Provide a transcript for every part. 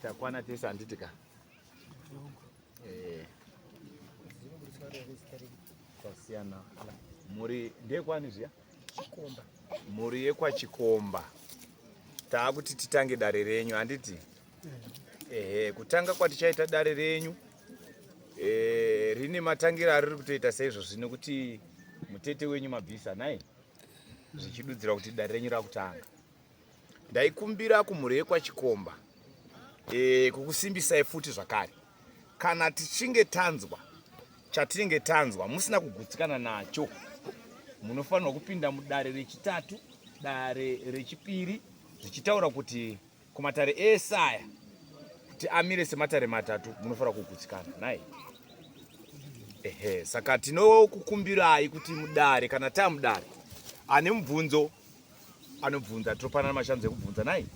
Takwana tese handiti ka? Eh. Kwasiyana. Mhuri ndeyekwani zviya? Chikomba. Mhuri yekwaChikomba. Taakuti titange dare renyu handiti? Ehe, kutanga kwatichaita dare renyu eh, rine matangiro ariri kutoita saizvozvi nekuti mutete wenyu mabvisa nhai zvichidudzira kuti dare renyu rakutanga. Ndaikumbira kumhuri yekwaChikomba e, kukusimbisai futi zvakare kana tichinge tanzwa chatinenge tanzwa musina kugutsikana nacho munofanirwa kupinda mudare rechitatu dare rechipiri zvichitaura kuti kumatare ese aya kuti amire sematare matatu munofanira kugutsikana nhai ehe saka tinokukumbirai kuti mudare kana taa mudare ane mubvunzo anobvunza topanana mashanzi ekubvunza nhai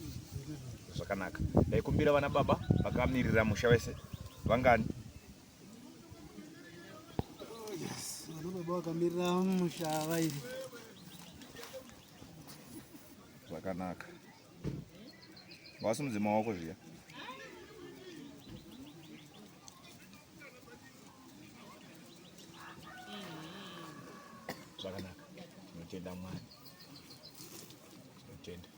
zvakanaka ndaikumbira vana baba vakamirira musha wese vangani yes, vana baba vakamirira musha vairi zvakanaka Wasimudze maoko zviya. Zvakanaka. Tinotenda Mwari. Tinotenda.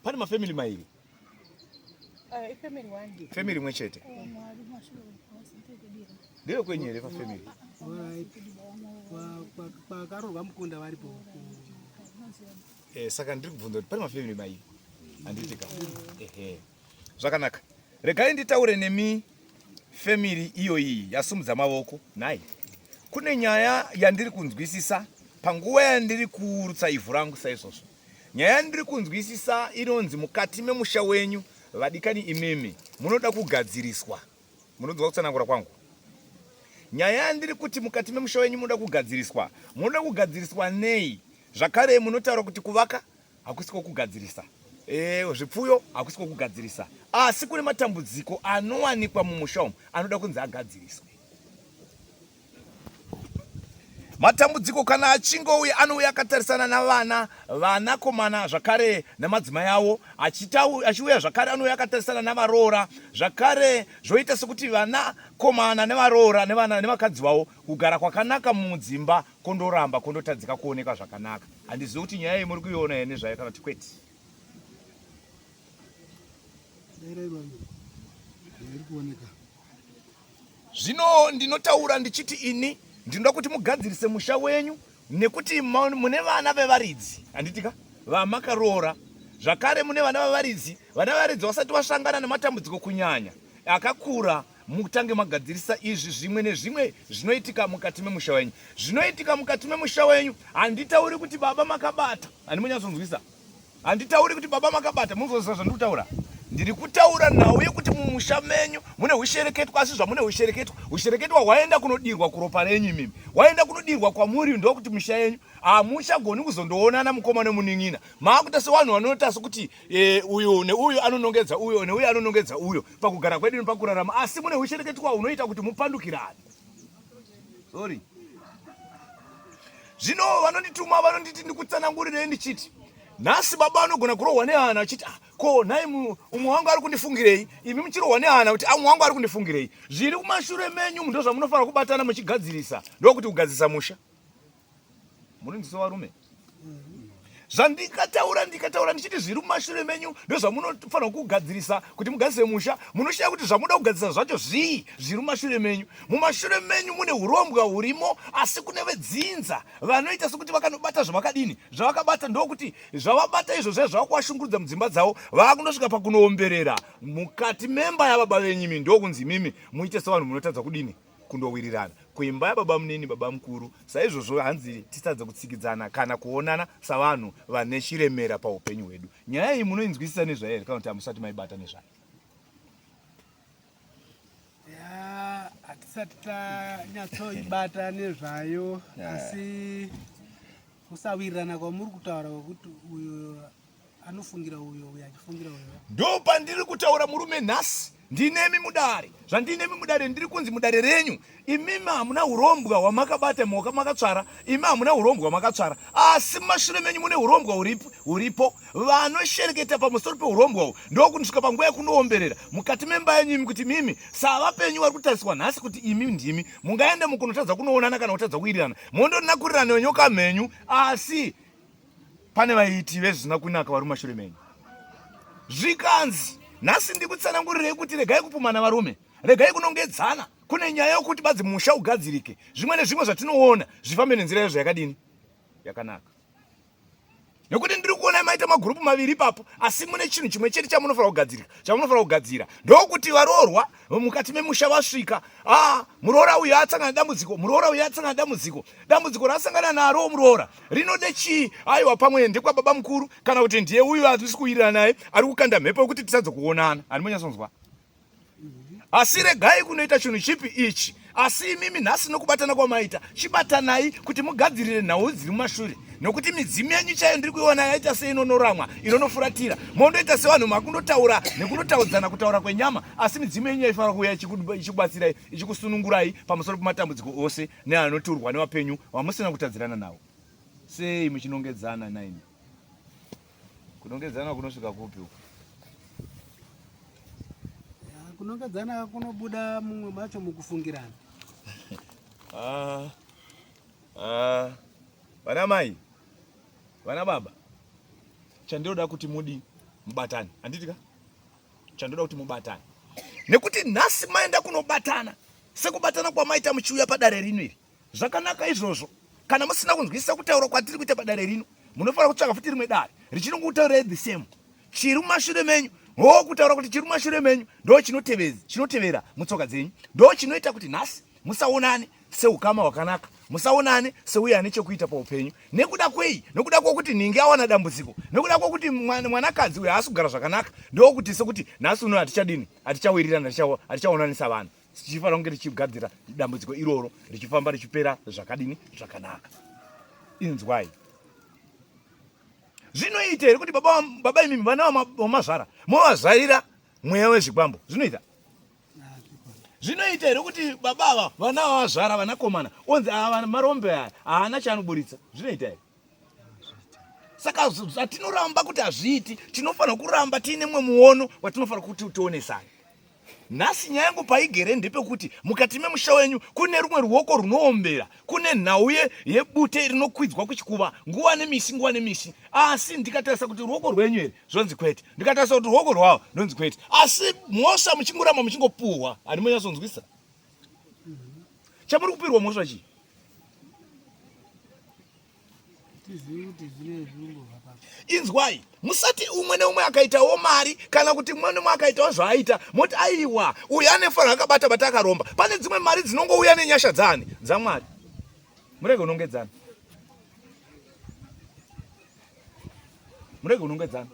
Pane mafamily mairi. Uh, family one. Family imwe chete. Ndeve kwenyu here pafamily? Kwakarorwa mukunda varipo. Eh, saka ndiri kubvunza kuti pane mafamily mairi handiti ka? Ehe. Zvakanaka. Regai nditaure nemi family iyoyi yasumudza mavoko nhai. Kune nyaya yandiri kunzwisisa panguva yandiri kurutsa ivhu rangu saizvozvo. Nyaya yandiri kunzwisisa inonzi mukati memusha wenyu vadikani imimi munoda kugadziriswa. Munonzwa kutsanangura kwangu? Nyaya yandiri kuti mukati memusha wenyu munoda kugadziriswa. Munoda kugadziriswa nei? Zvakare munotaura kuti kuvaka hakusi kwokugadzirisa. E, zvipfuyo hakusi kwokugadzirisa. Asi kune matambudziko anowanikwa mumusha umu anoda kunzi agadziriswe. Matambudziko kana achingouya anouya akatarisana navana, vanakomana zvakare namadzimai avo, achiuya zvakare anouya akatarisana navaroora zvakare, zvoita sekuti vanakomana nevaroora nevana nevakadzi vavo kugara kwakanaka mudzimba kondoramba kondotadzika kuoneka zvakanaka. Handizivi kuti nyaya iyi muri kuiona here nezvayo kana kuti kwete. Zvino ndinotaura ndichiti ini ndinoda kuti mugadzirise musha wenyu nekuti mune vana vevaridzi handitika vamakaroora zvakare mune vana vevaridzi vana vevaridzi vasati vasangana nematambudziko kunyanya akakura mutange magadzirisa izvi zvimwe nezvimwe zvinoitika mukati memusha wenyu zvinoitika mukati memusha wenyu handitauri kuti baba makabata handimunyatsonzwisa Handitauri kuti baba makabata, munozoziva zvandiri kutaura. Ndiri kutaura nhau yekuti mumusha menyu mune hushereketwa, asi zvamune hushereketwa, hushereketwa hwaenda kunodirwa kuropa renyu imimi, hwaenda kunodirwa kwamuri, ndokuti misha yenyu hamuchagoni kuzondoonana mukoma nemunin'ina, maakuita sevanhu vanoita sekuti e, uyu neuyu anonongedza uyo neuyu anonongedza uyo pakugara kwedu nepakurarama, asi mune hushereketwa hunoita kuti mupandukirane. Sorry. Zvino vanondituma vanonditi ndikutsanangurirei ndichiti nhasi baba vanogona kurohwa nehana achiti ah, ko nhai umwe wangu ari kundifungirei imi muchirohwa nehana kuti ah, umwe wangu ari kundifungirei zviri kumashure menyu ndozvamunofanira kubatana muchigadzirisa ndokuti kugadzirisa musha Munonzwisa varume? Zvandikataura ndikataura ndichiti zviri mumashure menyu ndozvamunofanira kugadzirisa kuti mugadzirise musha. Munoshaya kuti zvamunoda kugadzirisa zvacho zvii zviri mumashure menyu. Mumashure menyu mune hurombwa hurimo asi kune vedzinza vanoita sekuti vakanobata zvavakadini zvavakabata ndokuti zvavabata izvo zviya zvavakuvashungurudza mudzimba dzavo vakundosvika pakunoomberera mukati memba yababa venyu imi ndokunzi imimi muite sevanhu munotadza kudini kundowirirana kuimba yababamunini babamukuru saizvozvo hanzi titadze kutsikidzana kana kuonana savanhu vane chiremera paupenyu hwedu nyaya iyi munoinzwisisa nezvayo here kana kuti hamusati maibata nezvayo ya hatisati tanyatsoibata nezvayo asi kusawirirana kwamuri kutaura kwekuti uyo Anofungira uyo, uyo achifungira uyo. Ndopandiri kutaura murume nhasi ndinemi mudare. Zvandinemi mudare ndiri kunzi mudare renyu imimi hamuna urombwa hwamakabata moka makatsvara, imi hamuna urombwa hwamakatsvara, asi mumashure menyu mune urombwa huripo. Vanoshereketa pamusoro peurombwa uhu ndokunosvika panguva yekunoomberera mukati memba yenyu imi kuti mimi savapenyu vari kutariswa nhasi kuti imi ndimi mungaende mukunotadza kunoonana kana kutadza kuwirirana mondonakurirana nyoka mhenyu asi pane vaiti vezvisina kunaka vari mumashure menyu. Zvikanzi nhasi ndikutsanangurirei kuti regai kupumana varume, regai kunongedzana. Kune nyaya yokuti badzi musha ugadzirike, zvimwe nezvimwe zvatinoona zvifambe nenzira yazvo yakadini, yakanaka. Nekuti ndiri kuona maita magurupu maviri ipapo, asi mune chinhu chimwe chete chamunofanira kugadzirika, chamunofanira kugadzira ndokuti varoorwa mukati memusha vasvika, ah, muroora uyu atsangana dambudziko, muroora uyu atsangana dambudziko, dambudziko raasangana naro muroora rinode chii? Aiwa, pamwe ndekwababa mukuru kana kuti ndiye uyu atisi kuwirirana naye ari kukanda mhepo yekuti tisadze kuonana. Handimonyatsonzwa. Asi regai kunoita chinhu chipi ichi. Asi imimi nhasi nokubatana kwamaita, chibatanai kuti mugadzirire nhau dziri mumashure, nokuti midzimu yenyu chaiyo ndiri kuiona yaita seinonoramwa, inonofuratira. Mondoita sevanhu makundotaura nekundotaudzana kutaura kwenyama, asi midzimu yenyu yaifanira kuuya ichikubatsirai, ichikusunungurai pamusoro pematambudziko ose neanoturwa nevapenyu vamusina kutadzirana navo. Sei muchinongedzana naimi? Kunongedzana kunosvika kupi uku? Kunongedzana kunobuda mumwe macho mukufungirana. Ah, ah, vana mai, vana baba, chandinoda kuti mudi mubatane, handiti ka? Chandoda kuti mubatane nekuti nhasi maenda kunobatana sekubatana kwamaita muchiuya padare rino iri. Zvakanaka izvozvo. Kana musina kunzwisisa kutaura kwatiri kuita padare rino, munofanira kutsvaka futi rimwe dare richinongokutaurirai the same. Chiri mumashure menyu, hoo kutaura kuti chiri mumashure menyu ndo chinotevera mutsoka dzenyu, ndo chinoita kuti nhasi musaonane seukama hwakanaka, musaonane seuye ane chekuita paupenyu. Nekuda kwei? Nekuda kwokuti nhingi awana dambudziko, nekuda kwokuti mwanakadzi uyo haasi kugara zvakanaka, ndokuti sekuti nhasi uno hatichadini, hatichawirirana, hatichaonanisa vanhu. tichifanira kunge tichigadzira dambudziko iroro richifamba richipera zvakadini zvakanaka. Inzwai, zvinoita here kuti baba, baba imimi vana vamazvara movazvarira mweya wezvikwambo? Zvinoita? Zvinoita here kuti baba ava vana vavazvara vanakomana onzi ava marombe aya haana chaanoburitsa? Zvinoita here? Saka zvatinoramba kuti hazviiti, tinofanira kuramba tiine mumwe muono watinofanira kuti tionesane. Nhasi nyaya yangu paigere ndepekuti mukati memusha wenyu kune rumwe ruoko runoombera, kune nhau yebute rinokwidzwa kuchikuva nguva nemisi, nguva nemisi. Asi ndikatarisa kuti ruoko rwenyu here, zvonzi kwete. Ndikatarisa kuti ruoko rwavo, ndonzi kwete. Asi mhosva muchingoramba muchingopuhwa, handimonyatsonzwisa. Chamuri kupirwa mhosva chii? Inzwai, musati umwe neumwe akaitawo mari kana kuti umwe neumwe akaitawo zvaaita moti aiwa uyu ane fanira akabata bata akaromba. Pane dzimwe mari dzinongouya nenyasha dzaani? DzaMwari. Murege unongedzana, murege unongedzana.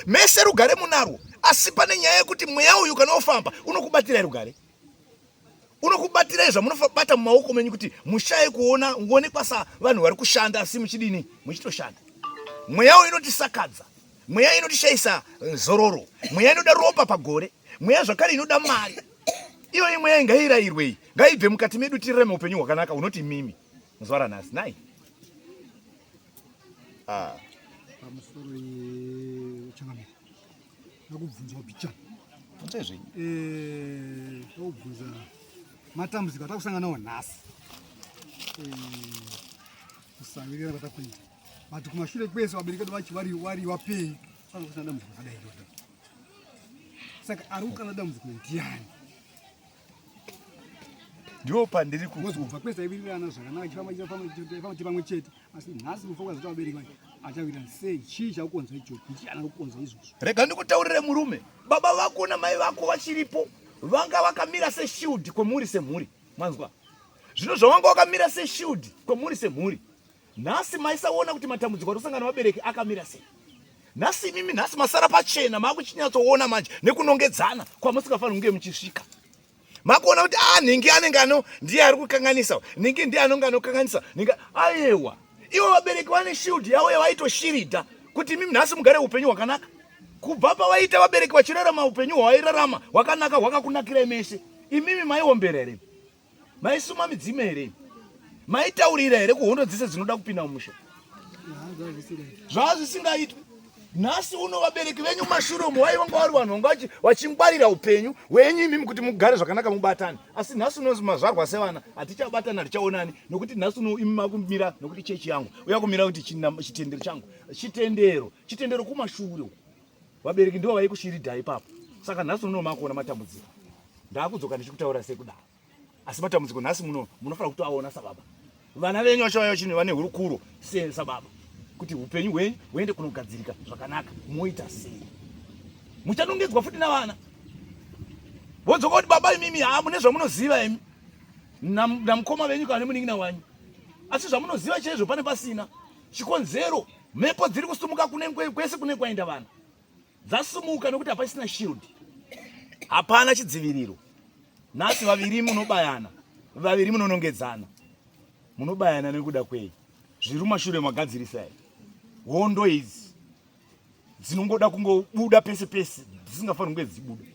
Mese rugare munarwo, asi pane nyaya yekuti mweya uyu kana ofamba unokubatirai rugare unokubatirai zvamunobata mumaoko menyu kuti mushaye kuona kuonekwa savanhu vari kushanda asi muchidini muchitoshanda. Mweya uyu inotisakadza, mweya inotishayisa eh, zororo, mweya inoda ropa pagore, mweya zvakare inoda mari. Iyoyi mweya ngairayirwei, ngaibve mukati medu tirarame upenyu hwakanaka unoti mimi muzuva ranhasi nai. Ah. Pamusoro yechangamire ndakubvunzwa bicha bvunzai zvenyu eh, ndakubvunza matambudziko atakusangana nawo nhasi eh, kusawirirana kwatakuita but kumashure kwese vabereki vedu vachi vari vari vapenyu vanokusana dambudziko rakadai iroro saka ari kukana dambudziko ndiani Ndipo pandiri kubva kwese aiwirirana zvakanaka chifamba pamwe chete asi nhasi kufa kwazoita vabereki vake achawirirana sei? Chii chakukonza ichocho? Ndiani akukonza izvozvo? Rega ndikutaurire murume, baba vako namai vako vachiripo vanga vakamira seshield kwemuri semhuri. Manzwa? Zvino zvavanga vakamira seshield kwemuri semhuri, nhasi maisaona kuti matambudziko ari kusangana vabereki akamira sei. Nhasi imimi nhasi masara pachena makuchinyatsoona manje nekunongedzana kwamusingafaniri kunge muchisvika. Makuona kuti ah nhingi anenge ano ndiye ari kukanganisa, nhingi ndiye anonge anokanganisa, nhingi ayewa. Ivo vabereki vane shield yavo yavaitoshiridha. Kuti imi nhasi mugare upenyu hwakanaka. Kubva pavaita vabereki vachirarama upenyu hwavairarama hwakanaka hwakakunakirai mese. Imimi maiombera here? Maisuma midzimu here? Maitaurira here kuhondo dzese dzinoda kupinda mumusha? Zvazvisingaitwi. Nhasi uno vabereki venyu mumashure umo vaiva vari vanhu vanga vachingwarira upenyu hwenyu imimi kuti mugare zvakanaka mubatane. Asi nhasi uno mazvarwa sevana hatichabatana hatichaonani nokuti nhasi uno imi makumira nokuti chechi yangu uya kumira kuti chitendero changu chitendero chitendero kumashure uko vabereki ndivo vaikushirida ipapo. Saka nhasi uno makuona matambudziko ndakudzoka ndichikutaura sekudaro. Asi matambudziko nhasi muno munofanira kutoaona sababa. Vana venyu vachauya vachine vane hurukuro sababa kuti upenyu hwenyu huende kunogadzirika zvakanaka moita sei. Muchanongedzwa futi navana vodzoka kuti baba imimi haa mune zvamunoziva imi namukoma venyu kana nemunin'ina wanyu asi zvamunoziva chaizvo pane pasina chikonzero mhepo dziri kusumuka kune kwese kune kwaenda vana dzasumuka nokuti hapasina shield hapana chidziviriro nhasi vaviri munobayana vaviri munonongedzana munobayana nekuda kwei zviri mumashure magadzirisa here hondo idzi dzinongoda kungobuda pese pese dzisingafaniri kunge dzichibuda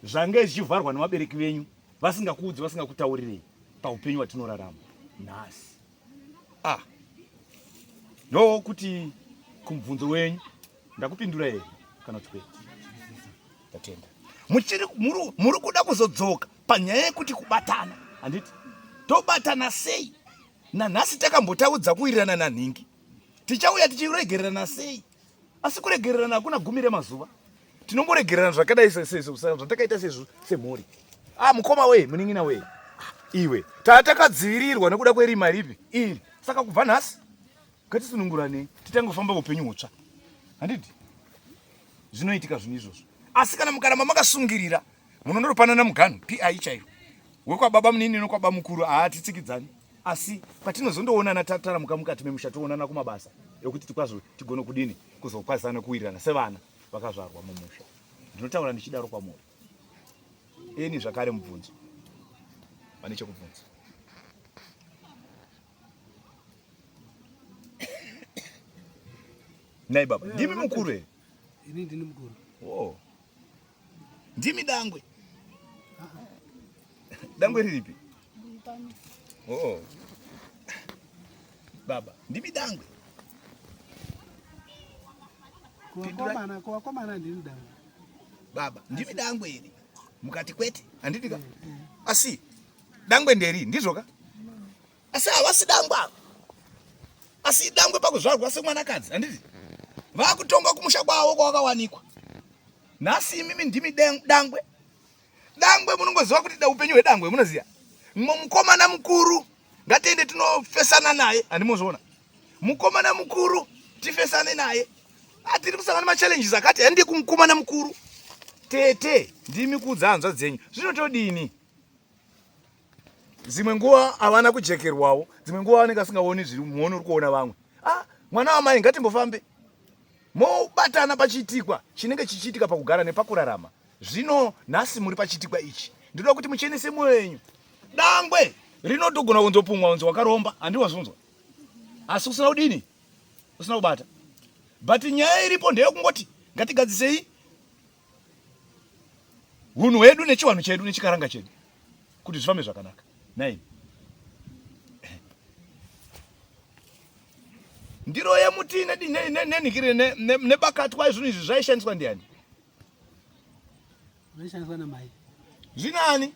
zvange zvichivharwa nevabereki venyu vasingakuudzi vasingakutaurirei paupenyu hwatinorarama nhasi ah ndokuti kumubvunzo wenyu ndakupindura here kana kuti kwete tatenda muchiri muri kuda kuzodzoka panyaya yekuti kubatana handiti tobatana sei nanhasi takambotaudza kuwirirana nanhingi tichauya tichiregererana sei asi kuregererana hakuna gumi remazuva tinongoregererana zvakadai zvatakaita sezvo semhuri ah mukoma wee munin'ina wee ah, iwe taa takadzivirirwa nekuda kwerima ripi iri saka kubva nhasi ngatisununguranei titange kufamba upenyu hutsva handiti zvinoitika zvinhu izvozvo asi kana mukaramba makasungirira munonoropanana muganhu pi chaiyo wekwababa munini nokwaba mukuru haatitsikidzani asi patinozondoonana tataramuka mukati memusha toonana kumabasa ekuti tikwazo tigone kudini kuzokwazana kuwirirana sevana vakazvarwa mumusha ndinotaura ndichidaro kwamuri eni zvakare mubvunzo vane chekubvunza Nhai baba, ndimi mukuru here? Ini ndini mukuru. Oh. Ndimi dangwe. Dangwe riripi? Oh. Baba, ndimi dangwe. Kuvakomana, kuvakomana ndini dangwe. Baba, ndimi dangwe iri. Mukati kwete, handiti ka? Mm, mm. Asi dangwe nderi, ndizvo ka? Asi havasi dangwe ava. Asi idangwe pakuzvarwa semwanakadzi, handiti? Vakutonga kumusha kwavo kwavakawanikwa. Nhasi imimi ndimi dangwe. Dangwe munongoziva kuti upenyu hwedangwe munoziva. Mukomana mukuru ngatiende tinofesana naye, handimozviona. Mukomana mukuru tifesane naye. Atiri kusangana machallenges akati handi kumukomana mukuru. Tete ndimi kuudza hanzvadzi dzenyu. Zvinotodini? Dzimwe nguva havana kujekerwawo, dzimwe nguva vanenge vasingaoni zviri muono uri kuona vamwe. Ah, mwana wamai ngatimbofambe. Mobatana pachiitikwa chinenge chichiitika pakugara nepakurarama. Zvino nhasi muri pachiitikwa ichi. Ndinoda kuti muchenese mwoyo yenyu. Dangwe rinotogona kunzopumwa kunzi wakaromba, handi wazvinzwa. Asi usina kudini? Usina kubata. But nyaya iripo ndeyekungoti ngatigadzisei hunhu hwedu nechiwanhu chedu nechikaranga chedu kuti zvifambe zvakanaka nai ndiro yemuti nenhikire nebakatwa zvinhu izvi zvaishandiswa ndiani zvaishandiswa namai zvinani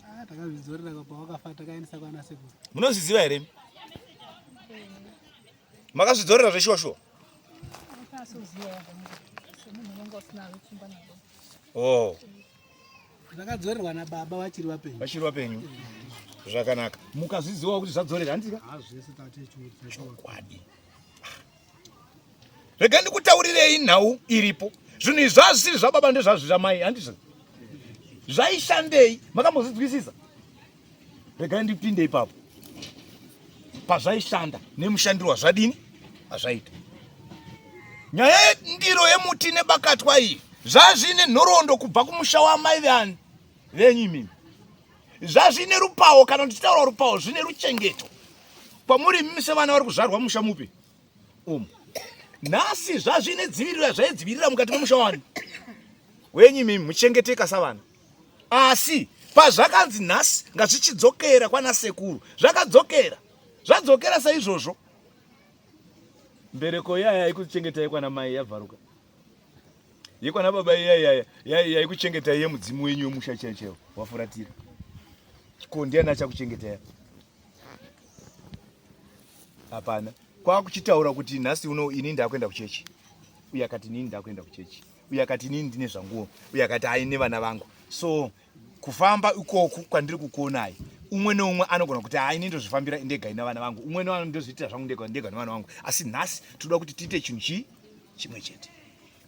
ah, takazvidzorera pawakafa takaendesa kwana sekuru munozviziva here makazvidzorera zveshuwa shuwa oh. Zvakadzorerwa nababa vachiri vapenyu. Vachiri vapenyu. Zvakanaka. Mukazviziva kuti zvadzorera handika? Ah, zvese Chokwadi. Rega ndikutaurirei nhau iripo. Zvinhu izvi zvazvisiri zvababa ndezvazvi zvamai handizvo? Zvaishandei? Makambozvinzwisisa? Regai ndipinde ipapo. Pazvaishanda nemushandiro wazvadini? Azvaita. Nyaya yendiro yemuti nebakatwa iyi zvazvine nhoroondo kubva kumusha wamai veani venyu imimi. Zvazvine rupawo kana ndichitaura rupawo zvine ruchengeto kwamuri imimi sevana vari kuzvarwa musha mupi umu. Nhasi zvazvine dziviriro yazvaidzivirira mukati memusha wani wenyu imimi muchengeteka savana. Asi pazvakanzi nhasi ngazvichidzokera kwana sekuru, zvakadzokera. Zvadzokera saizvozvo. Mbereko iya yaikuchengetai kwana mai yabvaruka. Yekwana baba iya iya yaikuchengetai yemudzimu wenyu wemusha chaiyo chaiyo wafuratira. Ko ndiani achakuchengetai? Hapana. Kwakuchitaura kuti nhasi uno ini ndakuenda kuchechi. Uye akati inini ndakuenda kuchechi. Uye akati inini ndine zvanguwo. Uye akati hai nevana vangu. So kufamba ikoku kwandiri kukuonai umwe neumwe anogona kuti hai ini ndozvifambira ndega ina vana vangu umwe neumwe ndozviitira zvangu ndega ndega nevana vangu asi nhasi tinoda kuti tiite chinhu chii chimwe chete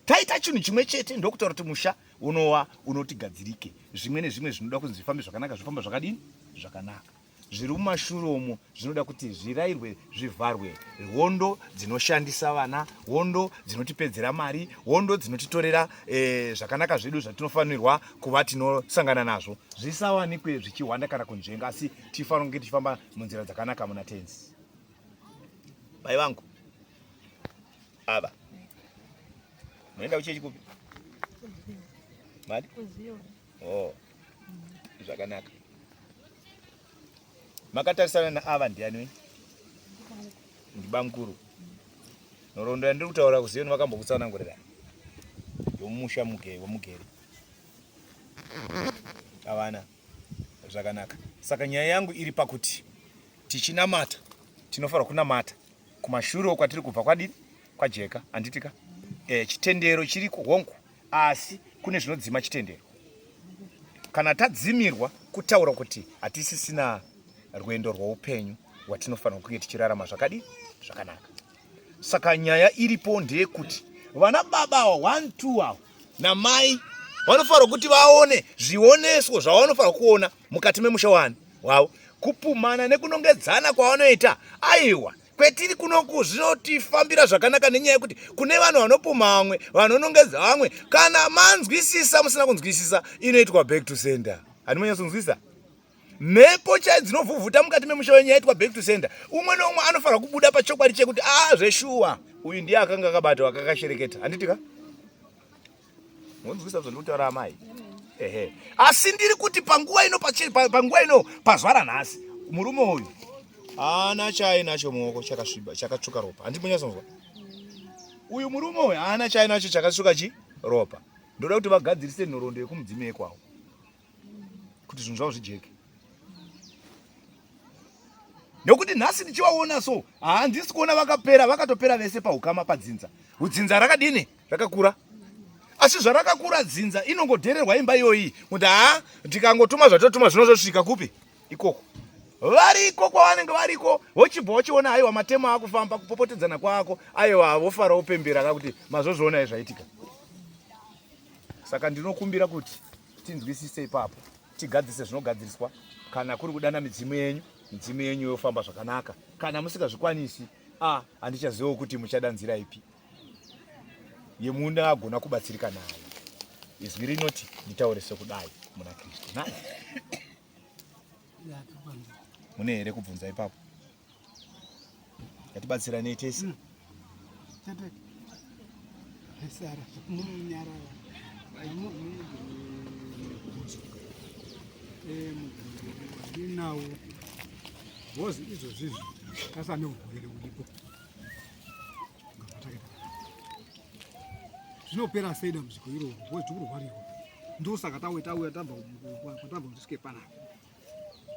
taita chinhu chimwe chete ndokutaura kuti musha unowa unotigadzirike zvimwe nezvimwe zvinoda kunzi zvifambe zvakanaka zvofamba zvakadini zvakanaka Zviri mumashure umo zvinoda kuti zvirairwe zvivharwe. Hondo dzinoshandisa vana, hondo dzinotipedzera mari, hondo dzinotitorera eh, zvakanaka zvedu zvatinofanirwa kuva tinosangana nazvo zvisawanikwe zvichihwanda kana kunzvenga, asi tifanira kunge tichifamba munzira dzakanaka muna Tenzi. Mai vangu ava munoenda kuchechi kupi? Madi? Oh. Zvakanaka. Makatarisana naava ndiani wenyu? Ndibamkuru. Nhoroondo yandiri kutaura kuZion vakambokutsanangurira. Yomusha muge wemugeri. Havana. Zvakanaka. Saka nyaya yangu iri pakuti tichinamata tinofanira kunamata kumashure kwatiri kubva kwadini kwajeka handitika e, chitendero chiriko hongu Asi kune zvinodzima chitendero. Kana tadzimirwa kutaura kuti hatisisina rwendo rwoupenyu rwatinofanirwa kunge tichirarama zvakadii zvakanaka. Saka nyaya iripo ndeyekuti vana baba awa 1 2 awa namai vanofanirwa kuti vaone zvioneswo zvavanofanirwa kuona mukati memusha wani wavo kupumana nekunongedzana kwavanoita aiwa Kwetiri kunoku zvinotifambira zvakanaka nenyaya yekuti kune vanhu vanopumha vamwe, vanonongedza vamwe. Kana manzwisisa musina kunzwisisa, inoitwa back to sender. Handimonyatsonzwisisa? Mhepo chai dzinovhuvhuta mukati memusha wenyu yaitwa back to sender. Umwe neumwe anofanira kubuda pachokwadi chekuti ah zveshuwa uyu ndiye akanga akabatwa akakashereketa. Handiti ka? Monzwisisa zvandiri kutaura amai? Ehe. Asi ndiri kuti panguva ino panguva ino pazuva ranhasi murume uyu haana chaainacho muoko chakasviba chakatsvuka ropa. Handiti monyatsonzwa? Uyu murume uyu haana chaainacho chakatsvuka chi ropa. Ndoda kuti vagadzirise nhoroondo yekumudzimu yekwawo kuti zvinhu zvavo zvijeke. Nekuti nhasi ndichivaona so handisi kuona vakapera vakatopera vese pahukama padzinza. Udzinza rakadini? Rakakura. Asi zvarakakura dzinza inongodhererwa imba iyoyi kuti haa ndikangotuma zvatotuma zvinozosvika kupi ikoko. Variko kwavanenge variko vochibva vachiona aiwa matemo akufamba kupopotedzana kwako aiwa vofara vopembera ka kuti mazozviona zvaitika. Saka ndinokumbira kuti tinzwisise ipapo tigadzirise zvinogadziriswa kana kuri kudana midzimu yenyu midzimu yenyu yofamba zvakanaka kana musingazvikwanisi a handichazivawo kuti muchada nzira ipi yemunda agona kubatsirika nayo izwi rinoti nditaure sekudai muna kristu nai mune here kubvunza ipapo ngatibatsiranei tese mm. Ndinawo bhozi izvozvizvi tasane urwere uripo zvinopera sei dambudziko iroro bhozi tikurwarirwa ndosaka tauya tauya tabva kwatabva kuti tisvike panapa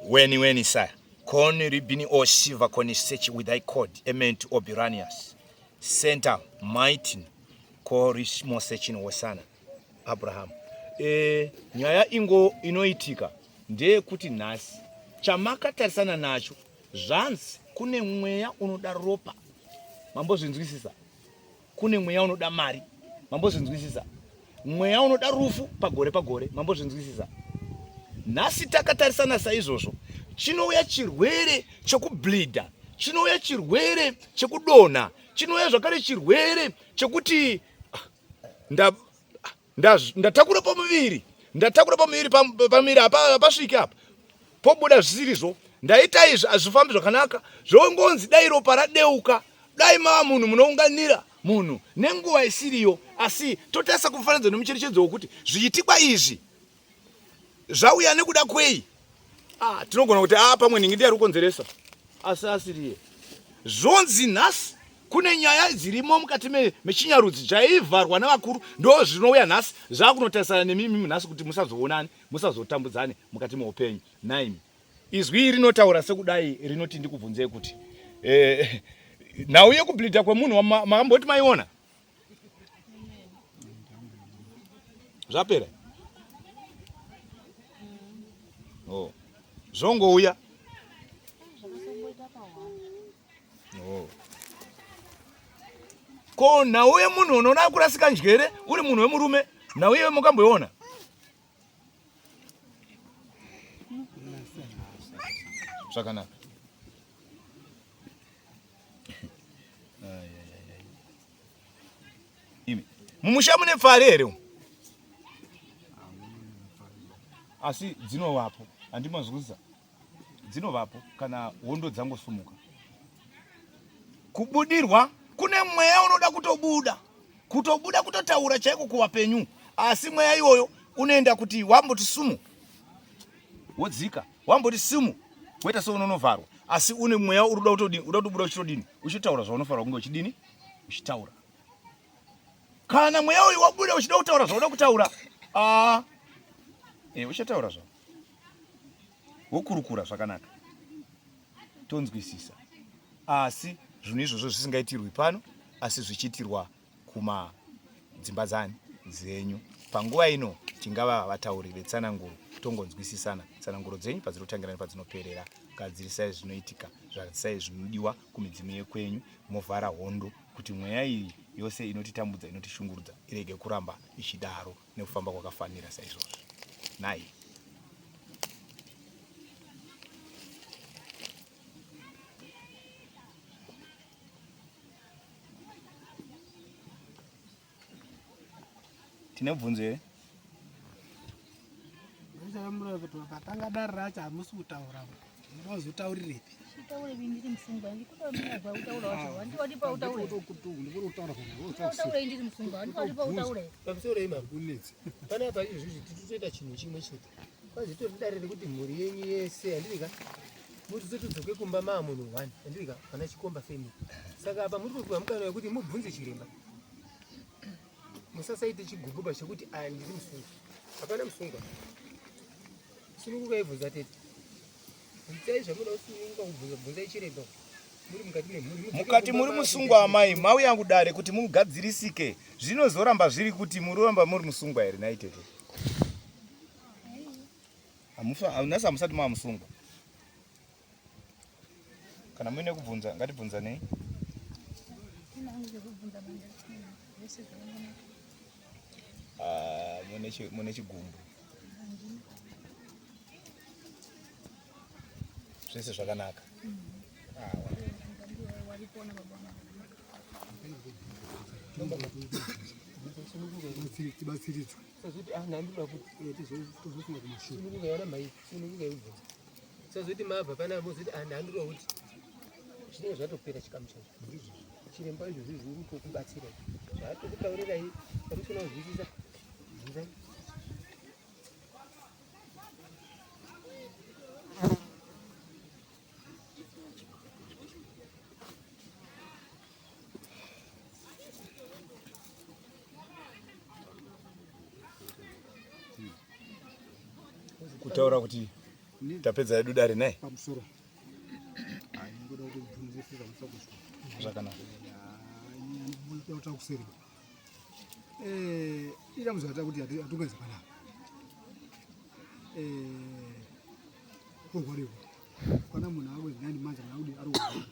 Weni weni sir kon ribini o shiva koni search with thy code ement obiranius center mighty ko rishmo sechin wosana Abraham e, nyaya ingo inoitika ndeyekuti nhasi chamakatarisana nacho zvanzi kune mweya unoda ropa mambozvinzwisisa Kune mweya unoda mari, mambozvinzwisisa? Mweya unoda rufu pagore pagore, mambozvinzwisisa? Nhasi takatarisana saizvozvo, chinouya chirwere chekubleeda, chinouya chirwere chekudonha, chinouya zvakare chirwere chekuti ah, ndatakura pamuviri, ndatakura pamuviri, pamuviri hapasviki apa, pobuda zvisirizvo, ndaita izvi hazvifambi zvakanaka, zvongonzi dai ropa radeuka, dai mava munhu munounganira. munhu nenguva isiriyo, asi totarisa kumufananidzo nemucherechedzo wokuti zviitikwa izvi zvauya nekuda kwei. Ah, tinogona kuti ah, pamwe nhingi ndiye ari kukonzeresa, asi asiriye. Zvonzi nhasi kune nyaya dzirimo mukati mechinyarudzi dzaivharwa nevakuru, ndo zvinouya nhasi zvakunotarisana nemimi nhasi kuti musazoonane, musazotambudzane mukati meupenyu. Nhaimi, izwi iri rinotaura sekudai rinoti ndikubvunzei kuti eh, nhau yekubleeda kwemunhu makamboti maiona zvapera? Oh. Zvongouya. Oh. Ko nhau yemunhu unoona kurasika njere uri munhu wemurume, nhau iyoyo mukamboiona? Zvakanaka. Imi mumusha mune pfari here umu? Asi dzinovapo, handimazwisisa, dzinovapo kana hondo dzangosumuka. Kubudirwa kune mweya unoda kutobuda, kutobuda kutotaura chaiko kuvapenyu, asi mweya iwoyo unoenda kuti wamboti sumu wodzika, wamboti simu woita seunonovharwa, asi une mweya uri kuda kutodini, uda kutobuda uchitodini, uchitaura zvaunofanira kunge uchidini, uchitaura. Kana mweya uyu wabuda uchida kutaura zvauda kutaura, ah, eh, uchataura zvao, wokurukura zvakanaka, tonzwisisa. Asi zvinhu izvozvo zvisingaitirwi pano, asi zvichiitirwa kuma dzimba dzani dzenyu. Panguva ino tingava vatauri vetsananguro, tongonzwisisana tsananguro dzenyu padzinotangira nepadzinoperera. Gadzirisai zvinoitika, zvarisai zvinodiwa kumidzimu yekwenyu, movhara hondo kuti mweya iyi yose inotitambudza inotishungurudza irege kuramba ichidaro nekufamba kwakafanira saizvozvo. Nhai. Tine bvunzo here? Patanga dare racho hamusi kutaura, munozotaurirepi? Pamusoro imam panapa izvizvi titoita chinhu chimwe chete, kwazitori dare rekuti mhuri yenyu yese handivika mutizotodzoke kumba maa munhu one handivika pana Chikomba family. Saka apa muri kupiwa mukana wekuti mubvunze chiremba, musasaite chigububa chekuti aya ndiri musungwa. Hapana musungwa, sununguka ibvunza tete, itai zvamunoda kusununguka kubvunza, bvunzai chiremba muri mukati memhuri, mudzoke Mukati kumba muri maa musungwa kuita amai, mauya kudare kuti mugadzirisike, zvinozoramba zviri kuti muroramba muri musungwa here nhai tete? Nhasi hamusati mava musungwa. Kana muine kubvunza ngatibvunzanei. Ah, mune chigumbu. Zvese zvakanaka. Ah, Tibatsiridzwe. Sazoti mabva pana mozoti anhandura kuti zvinenge zvatopera chikamu chacho. Chiremba izvozvi zviri kukubatsira zvaatokutaurirai pamusina kuzwisisa, bvunzai. Kutaura kuti tapedza yedu dare nai pamusoro ngoda kuti kubvunzisisa musakuswa zvakanaka. Kuseri idambudziko kuti hatungaisa panapa kurwariwa kana munhu akwezi 9 months kana kudi ari kurwara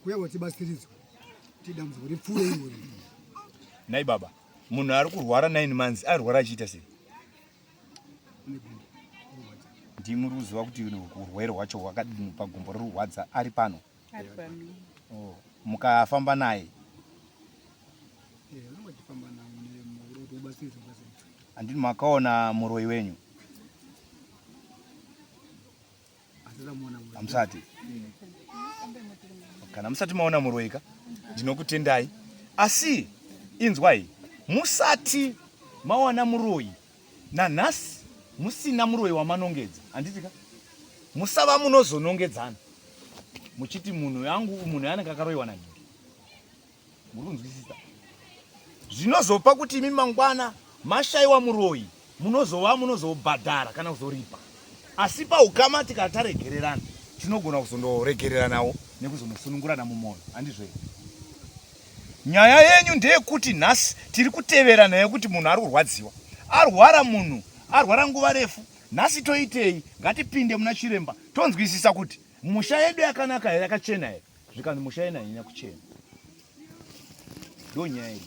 kuya kuti tibatsiridzwe tidambudziko ripfuure irori. Nhai baba, munhu ari kurwara 9 months arwara achiita sei? Ndimi muri kuziva kuti urwere hwacho hwakadini pagumbo riri kurwadza ari pano? Oh, mukafamba naye handini makaona muroyi wenyu? Hamusati. Kana musati maona muroyi ka, ndinokutendai. Asi inzwai, musati mawana muroyi nanhasi musina muroyi wamanongedza, handiti ka? Musava munozonongedzana muchiti munhu yangu munhu yanenge akaroyiwa nanhingi. Muri kunzwisisa? Zvinozopa kuti imi mangwana mashaiwa muroyi munozova munozobhadhara kana kuzoripa. Asi paukama tikataregererana tinogona kuzondoregereranawo nekuzonosunungurana mumwoyo, handizvo here? Nyaya yenyu ndeyekuti nhasi tiri kutevera nayo kuti munhu ari kurwadziwa. Arwara munhu, arwara nguva refu. Nhasi toitei? Ngatipinde muna chiremba tonzwisisa kuti musha yedu yakanaka here, yakachena here? Zvikanzi musha yena haina kuchena. Ndo nyaya iyi.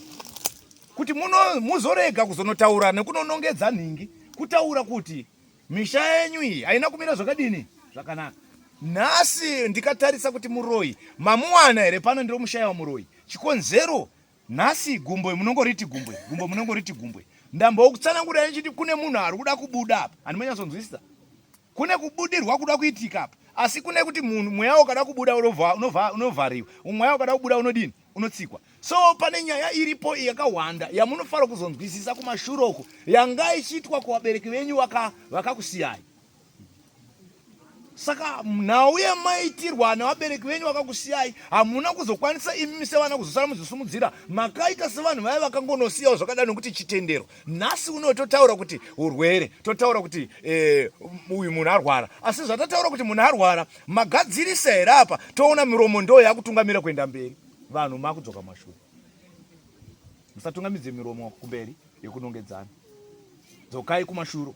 Kuti muno muzorega kuzonotaura nekunonongedza nhingi, kutaura kuti misha yenyu iyi haina kumira zvakadini zvakanaka. Nhasi ndikatarisa kuti muroyi mamuwana here pano ndiro mushaya muroyi. Chikonzero nhasi gumbwe munongoriti gumbwe, gumbwe munongoriti gumbwe. Ndambokutsanangurira ndichiti kune munhu ari kuda kubuda apa. Handimonyatsonzwisisa. Kune kubudirwa kuda kuitika apa. Asi kune kuti munhu mweya ukada kubuda unovhariwa. Mweya ukada kubuda unodini? Unotsikwa. So pane nyaya iripo yakawanda yamunofanira kuzonzwisisa kumashure uko yanga ichiitwa kuvabereki venyu vakakusiyai. Saka nhau yamaitirwa nevabereki venyu vakakusiyai hamuna kuzokwanisa imimi sevana kuzosara muzvisumudzira. Makaita sevanhu vaya vakangonosiyawo zvakadaro nekuti chitendero. Nhasi uno totaura kuti urwere, totaura kuti eh, uyu munhu arwara. Asi zvatataura kuti munhu arwara, magadzirisa here apa? Toona miromo ndo yakutungamira kuenda mberi. Vanhu makudzoka mashure. Musatungamidze miromo kumberi yekunongedzana. Dzokai kumashuro.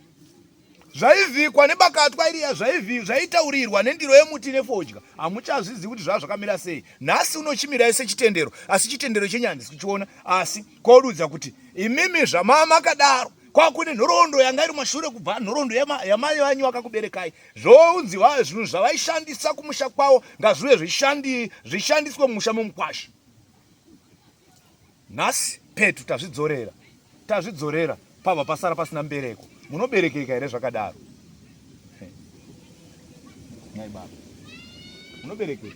Zvaivhikwa nebakatwa iriya zvaivhi zvaitaurirwa nendiro yemuti nefodya. Hamuchazvizivi kuti zvava zvakamira sei. Nhasi unochimirai sechitendero asi chitendero chenyu handisi kuchiona asi kodudza kuti imimi zvamaa makadaro kwakune nhoroondo yanga iri mashure kubva nhoroondo yamai vanyu vakakuberekai zvounzi zvinhu zvavaishandisa kumusha kwavo ngazvive zvishandiswe mumusha memukwasha. Nhasi petu tazvidzorera, tazvidzorera pabva pasara pasina mbereko. Munoberekeka here zvakadaro? Nhai baba, munoberekeka?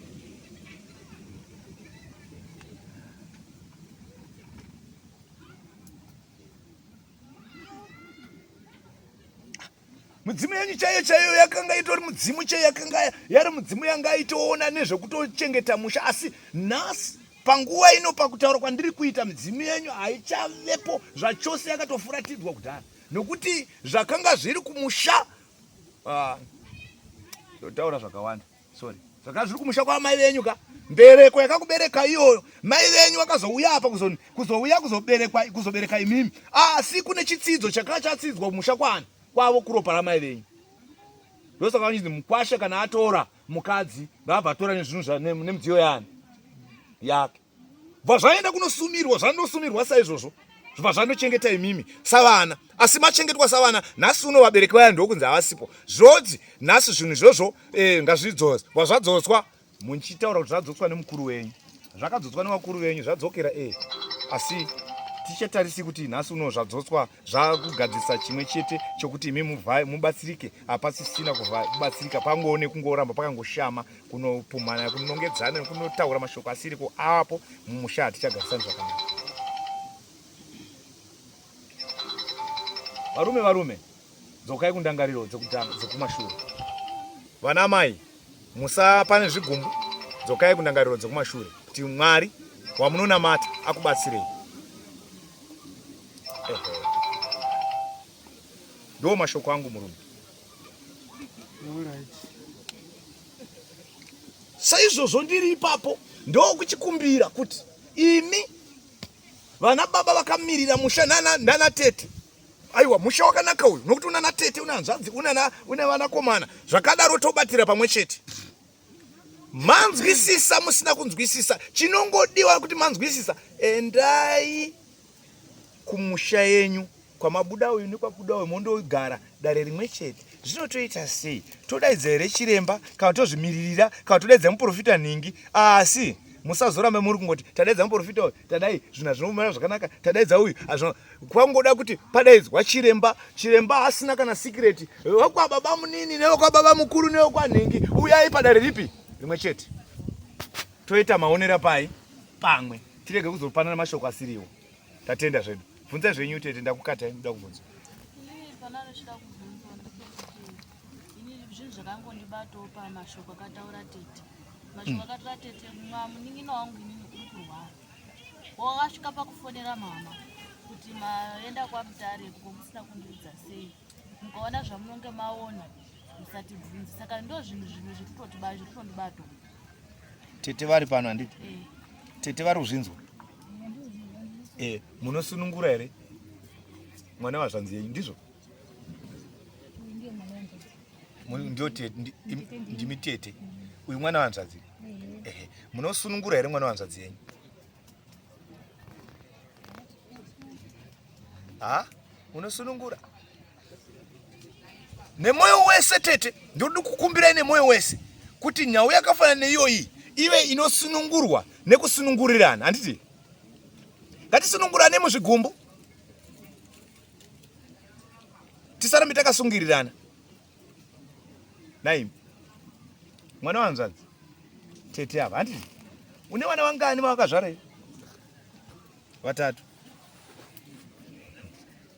Mudzimu yenyu chaiyo chaiyo yakanga itori mudzimu chaiyo yakanga yari mudzimu yanga itoona nezvekutochengeta musha asi nhasi panguva ino pakutaura kwandiri kuita midzimu yenyu haichavepo zvachose yakatofuratidzwa kudhara nokuti zvakanga zviri kumusha ah, ndotaura zvakawanda sorry zvakanga zviri kumusha kwamai venyu ka mbereko yakakubereka iyoyo mai venyu vakazouya apa kuzouya kuzoberekwa kuzobereka imimi asi kune chitsidzo chakanga chatsidzwa kumusha kwani kwavo kuropa ramai venyu ndosaka vachinzi mukwasha kana atora mukadzi ngaabva atora nezvinhu nemidziyo yani yake bva zvaenda kunosumirwa zvanosumirwa saizvozvo zvibva zvanochengeta imimi savana asi machengetwa savana nhasi uno vabereki vaya ndokunzi havasipo zvodzi nhasi zvinhu izvozvo eh, ngazvidzoswa bva zvadzotswa muchitaura kuti zvadzotswa nemukuru wenyu zvakadzotswa nevakuru venyu zvadzokera e eh. asi tichatarisi kuti nhasi uno zvadzotswa zvakugadzirisa chimwe chete chokuti imi mubatsirike hapasisina kubatsirika pangoone kungoramba pakangoshama kunopumhana kunongedzana nekunotaura mashoko asiriko apo mumusha hatichagarisani zvakanaka varume varume dzokai kundangariro dzekumashure vana amai musapane zvigumbu dzokai kundangariro dzekumashure kuti mwari wamunonamata akubatsirei ndo mashoko angu murume Saizvozvo ndiri ipapo ndokuchikumbira kuti imi vana baba vakamirira musha nana, nana tete aiwa musha wakanaka uyu nokuti unana tete una hanzvadzi unana une vanakomana zvakadaro tobatira pamwe chete manzwisisa musina kunzwisisa chinongodiwa kuti manzwisisa endai kumusha yenyu kwamabuda uyu nekwabuda uyu mondogara dare rimwe chete zvinotoita sei todaidza here chiremba kana tozvimiririra kana todaidza muprofita nhingi asi musazorambe muri kungoti tadaidza muprofita uyu tadai zvinhu hazvinomira zvakanaka tadaidza uyu kwangoda kuti padaidzwa chiremba chiremba asina kana sikireti vekwababa munini nevekwababa mukuru nevekwanhingi uyai padare ripi rimwe chete. Toita maonera pai pamwe tirege kuzopanana mashoko asiriwo. Tatenda zvedu. Bvunzai zvenyu tete ndakukatai muda kubvunza. Inini pana anochida kubvunzwa ndepekuti ini zvinhu zvakangondibatawo pamashoko akataura tete. Mashoko mm. akataura tete munin'ina wangu inini uri kurwara. Wakasvika pakufonera mama kuti maenda kwaMutare kuko musina kundiudza sei. Mukaona zvamunonge maona musatibvunze. Saka ndo zvinhu zvimwe zviri kutondibatawo. Tete vari pano handiti? Eh. Tete vari kuzvinzwa? Eh, munosunungura here mwana wazvanzi yenyu ndizvo? Ndio tete, ndimi tete. Uyu mwana wanzvadzi. Ehe, munosunungura here mwana wanzvadzi yenyu? Ha? Munosunungura? Nemwoyo wese tete, ndinoda kukumbirai nemwoyo wese kuti nhau yakafanana neiyoyi ive inosunungurwa nekusunungurirana, handiti? Ngatisunungurane muzvigumbu, tisarambe takasungirirana. Naimi mwana wanzvadzi tete ava, handiti? Une vana vangani vavakazvara here? Vatatu.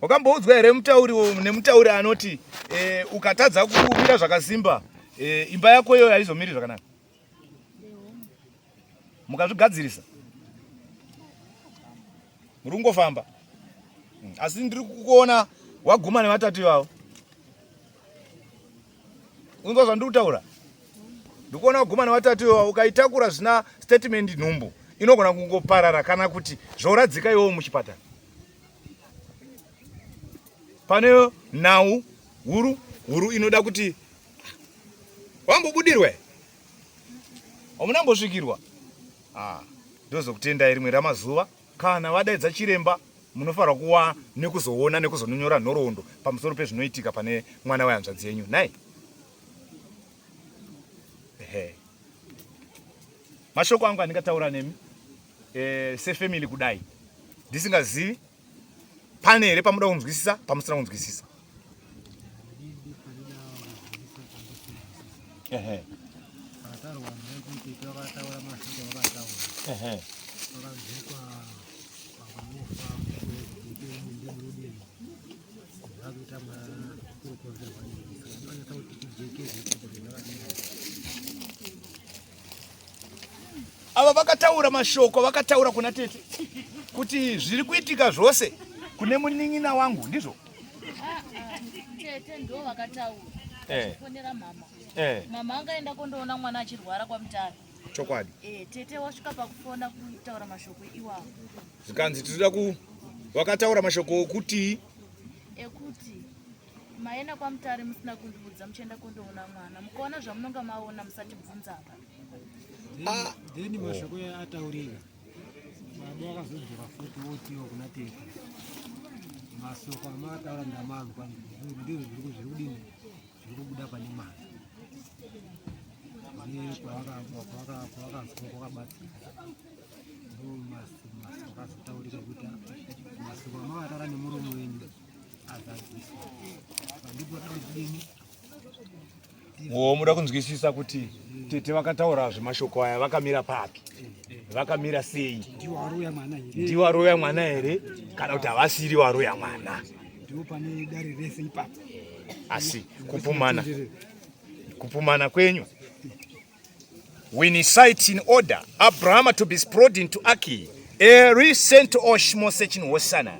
Wakamboudzwa here mutauri nemutauri anoti e, ukatadza kumira zvakasimba e, imba yako iyoyo haizomiri zvakanaka? Mukazvigadzirisa muri kungofamba, asi ndiri kukuona waguma nevatatu ivavo. Unzwa zvandiri kutaura? Ndikuona waguma nevatatu ivavo, ukaitakura zvina statement nhumbu inogona kungoparara kana kuti zvoradzika iwowo muchipatara. Pane nhau huru huru inoda kuti wambobudirwe hamunambosvikirwa. Ah, ndozokutendai rimwe ramazuva kana vadaidza chiremba munofanirwa kuwa nekuzoona nekuzononyora nhoroondo pamusoro pezvinoitika pane mwana wehanzvadzi yenyu nhai. Ehe, mashoko angu andingataura nemi e, sefamily kudai ndisingazivi pane here pamuda kunzwisisa pamusina kunzwisisa. Ehe. Ehe. Ava vakataura mashoko vakataura kuna tete kuti zviri kuitika zvose kune munin'ina wangu ndizvo. Tete ndo vakataura eh. fonera mama eh. Mama angaenda kondoona mwana achirwara kwaMutare. Chokwadi eh, tete wasvika pakufona kutaura mashoko iwawo zvikanzi tinoda ku vakataura mashoko okuti ekuti maenda kwaMutare musina kundiudza muchienda kondoona mwana mukaona zvamunonga maona musatibvunza apa. Ah. Then mashoko oh. ataurika baba wakazodzoka futi wotiwo kuna tete masoko amakataura ndamanzwa ndizvo zviri zviri kudini zviri kubuda pane mwana kwavakazwa kwakabatsira ndo masoko azotaurika kuti masoko amakataura nemuromo wenyu azadziswa ndipo kudini. Wo muda kunzwisisa kuti tete vakataura zvemashoko aya vakamira papi, vakamira sei? Ndiwo aroya mwana here kana kuti havasiri waroya mwana? Ndipo pane dare rese ipapo. Asi kupumana kupumana kwenyu When sight in order Abraham to be spread into Aki, a recent Oshmosechin Hosana,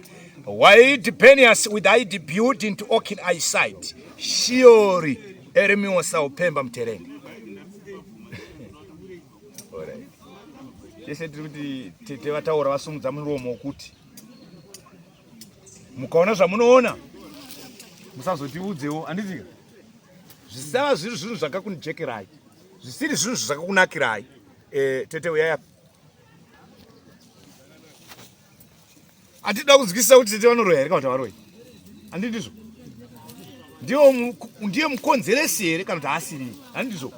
Wide Benias with ID build into Okin eyesight, Shiori Eremiosa Upemba Mtereni. Alright. Tese tiri kuti tete vataura vasumudza muromo wokuti mukaona zvamunoona musazotiudzewo handitika zvisava zviri zvinhu zvakakunjekerai zvisiri zvinhu zvakakunakirai eh, tete uyai apa hatida kunzwisisa kuti tete vanoroya here kana kuti havaroyi handindizvo ndiye mukonzeresi here kana kuti haasiri handindizvo